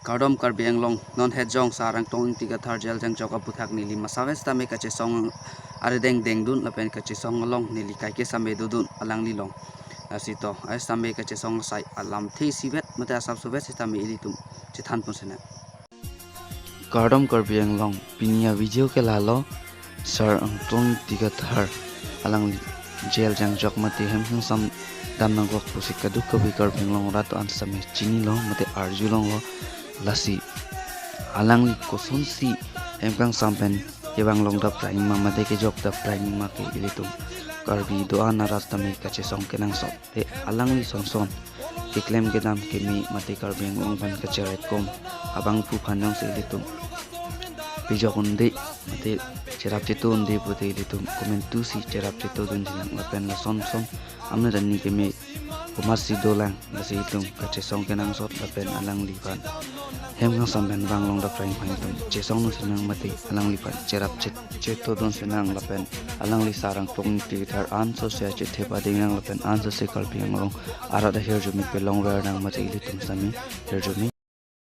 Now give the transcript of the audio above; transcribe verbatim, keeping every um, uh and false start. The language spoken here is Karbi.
Kardom Karbi Anglong, non het jong Sar Angtong Ingti Kathar jail jangjok aputhak neli masave sitame kachesong arideng dengdun lapen kachesong along neli kaike same dodun alangli along. Lasi to, ai sitame kachesong asai alamthe isivet mate asapsovet sitame ilitum chethan pon sinang. Kardom Karbi Anglong, pini avideo ke lalo, Sar Angtong Ingti Kathar alangli jail jangjok mate hem kangsam dam nangkok pusi kadokave Karbi Anglong rat an sitame chinilo mate arjulonglo. Lasi alangli kosonsi hem kangsam pen kevang long dap raima mate kejok dap raima ke ilitum Karbi do-an arat sitame kachesong kenangsot. Te alangli sonson keklem kedam keme mate Karbi Anglong pen kacheraikom abangphu aphan jongsi ilitum pejok unde mate cherap cheto unde pute ilitum komantusi cherap cheto dun sinang lapen lasonson amna dani keme komatsi dolang, lasi itum kachesong kenangsot lapen alangliphan hem kangsam pen vang long dap raima aphan itum chesong dun sinang mate alangliphan cherap chet cheto dun sinang lapen alangli Sar Angtong Ingti Kathar anso se achethe pading nang lapen anso se Karbi Anglong arat ahirjume pelongver nang mate ilitum sitame hirjume